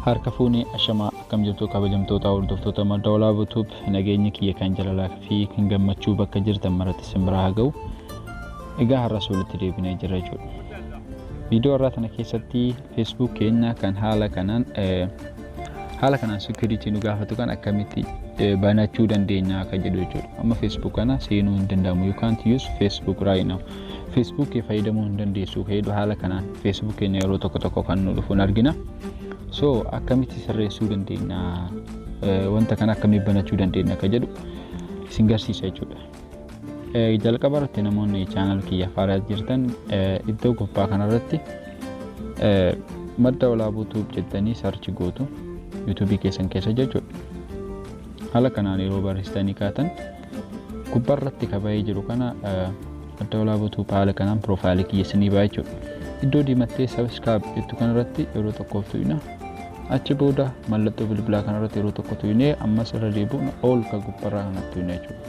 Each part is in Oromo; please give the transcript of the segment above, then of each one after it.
Harka fuunee ashamaa akkam jirtu kabajamtoota hordoftoota Madda Walaabuu Tube, nageenyi kiyya kan jalalaa fi kan gammachuu bakka jirtan maratti isin biraa haa ga'u. Egaa har'as walitti deebinee jira jechuudha. Viidiyoo har'aa tana keessatti Facebook keenya kan haala kanaan security nu gaafatu kan akkamitti banachuu dandeenya akka jedhu jechuudha. Amma Facebook kana seenuu hin danda'amu. "You can't use Facebook right now." Facebook kee fayyadamuu hin dandeessu jedhu haala kanaan Facebook keenya yeroo tokko tokko kan nu dhufu argina. So akkamitti sirreessuu dandeenya, wanta kana akkamitti banachuu dandeenya akka jedhu isin garsiisa jechuudha. Jalqaba irratti namoonni channel kiyya haaraa jirtan iddoo gubbaa kanarratti Madda Walaabuu Tube jettanii search gootu YouTubeii keessan keessa jechuudha. Haala kanaan yeroo barreessitanii kaatan gubbaarratti kaba'ee jiru kana Madda Walaabuu Tube haala kanaan profileii kiyya isinii ba'a jechuudha. Iddoo diimattee subscribe jettu kanarratti yeroo tokkoof tuqna. Achi booda mallattoo bilbilaa kanarratti yeroo tokko tuqnee ammas irra deebi'uun ol ka gubbarraa kanatti tuqna jechuudha.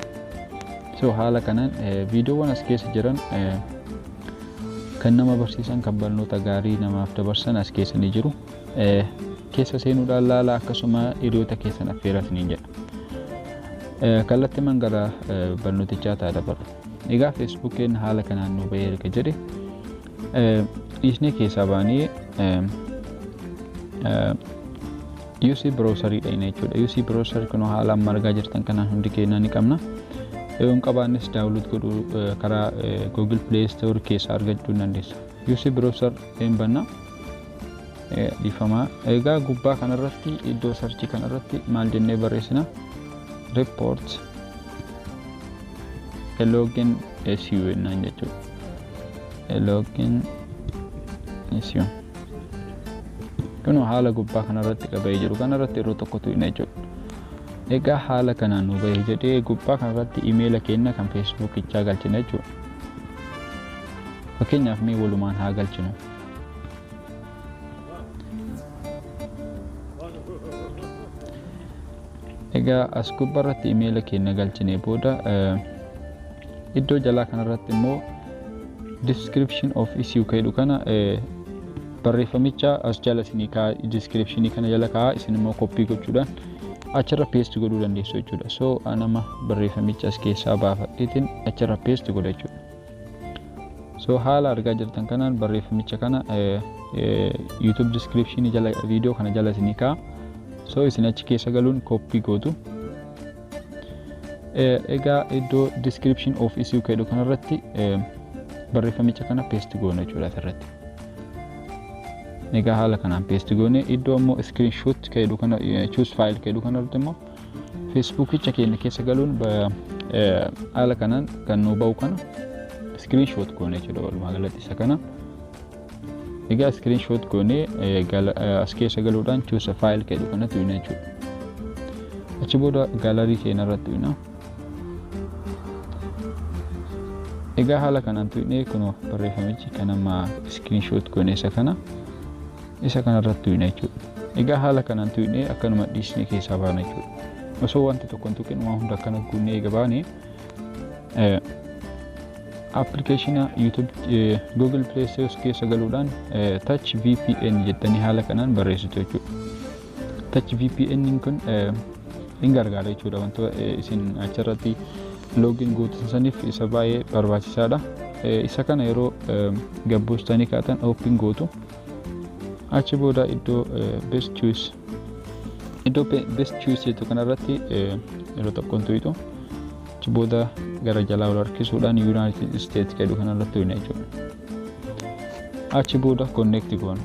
So haala kanaan viidiyoowwan as keessa jiran kan nama barsiisan, kan barnoota gaarii namaaf dabarsan as keessa ni jiru. Keessa seenuudhaan laala, akkasuma hiriyoota keessan affeeraa isiniin jedha. Kallattiimaan gara barnootichaa ta'a dabarru. Egaa Facebookiin haala kanaan nu bahee erga jedhe dhiisnee keessaa baanee UC browserii dhayna jechuudha. UC browser kun haala amma argaa jirtan kanaan hundi keenya ni qabna. Yoo hin qabaannes download godhuu karaa Google Play Store keessaa argachuu ni dandeessu. UC browser hin banna. Dhiifamaa. Egaa gubbaa kanarratti iddoo searchii kanarratti maal jennee barreessina? Report login issue jennaan jechuudha. Login issue. Kun haala gubbaa kanarratti qabee jiru kanarratti yeroo tokko tuqna jechuudha. Egaa haala kanaan nu bahee jedhee gubbaa kanarratti imeela keenya kan Facebookichaa galchina jechuudha. Fakkeenyaaf mee walumaan haa galchinu. Egaa as gubbaarratti imeela keenya galchinee booda iddoo jalaa kanarratti immoo description of issue jedhu kana barreeffamicha as jala isinii kaa, descriptionii kana jala kaa'aa, isin immoo copy gochuudhaan achirra paste godhuu dandeessu jechuudha. So nama barreeffamicha as keessaa baafadheetiin achirra paste godha jechuudha. So haala argaa jirtan kanaan barreeffamicha kana YouTube descriptionii jala, viidiyoo kana jala isinii kaa'a. So isin achi keessa galuun copy gootu. Egaa iddoo description of issue jedhu kanarratti barreeffamicha kana paste goona jechuudha asirratti. Egaa haala kanaan paste goone, iddoo immoo screenshot jedhu kana, choose file jedhu kanarratti immoo Facebookicha keenya keessa galuun haala kanaan kan nu ba'u kana screenshot goone jechuudha walumaa galatti isa kana. Egaa screenshot goone as keessa galuudhaan choose file jedhu kanatti tuqna jechuudha. Achi booda gallery keenya irratti tuqna. Egaa haala kanaan tuqnee kunoo barreeffamichi kan amma screenshot goone isa kana irratti tuqna jechuudha. Egaa haala kanaan tuqnee akkanuma dhiisnee keessaa baana jechuudha. Osoo wanti tokko hin tuqin waan hunda akkana guunnee eega baane appilikeeshina YouTube Google Play Store keessa galuudhaan Touch VPN jettanii haala kanaan barreessitu jechuudha. Touch VPN kun hin gargaara jechuudha, wantoota isin achirratti login gootan saniif isa baay'ee barbaachisaadha. Isa kana yeroo gabbuustanii kaatan open gootu. Achi booda iddoo best choice jettu kanarratti yeroo tokkoon tuqxu. Achi booda gara jalaa ol harkisuudhaan United States jedhu kanarratti tuqna jechuudha. Achi booda connect goona.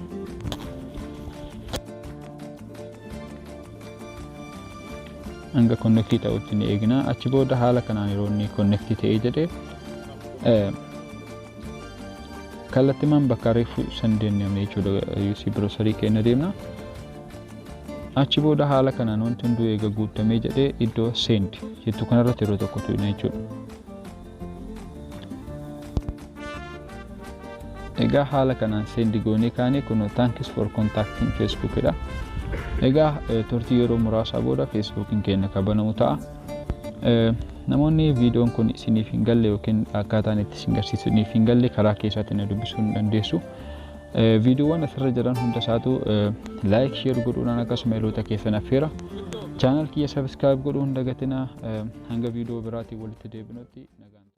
Hanga connect ta'utti ni eegna. Achi booda haala kanaan yeroo inni connect ta'ee jedhee kallattimaan bakka reefu san deemne jechuudha. UC browserii keenya deemna. Achi booda haala kanaan wanti hunduu eega guutamee jedhee iddoo send jettu kanarratti yeroo tokko tuqna jechuudha. Egaa haala kanaan send goonee kaane, kun "Thanks for contacting Facebook" dha. Egaa turtii yeroo muraasaa booda Facebookiin keenya kan banamu ta'a. Namoonni viidiyoon kun isiniif hin galle yookiin akkaataan itti isin garsiisu isiniif hin galle karaa keessaatiin na dubbisuu ni dandeessu. Viidiyoowwan asirra jiran hunda isaatu like, share godhuudhaan akkasuma hiriyoota keessan affeera. Channel kiyya subscribe godhuu hin dagatinaa. Hanga viidiyoo biraatiin walitti deebinutti nagaan.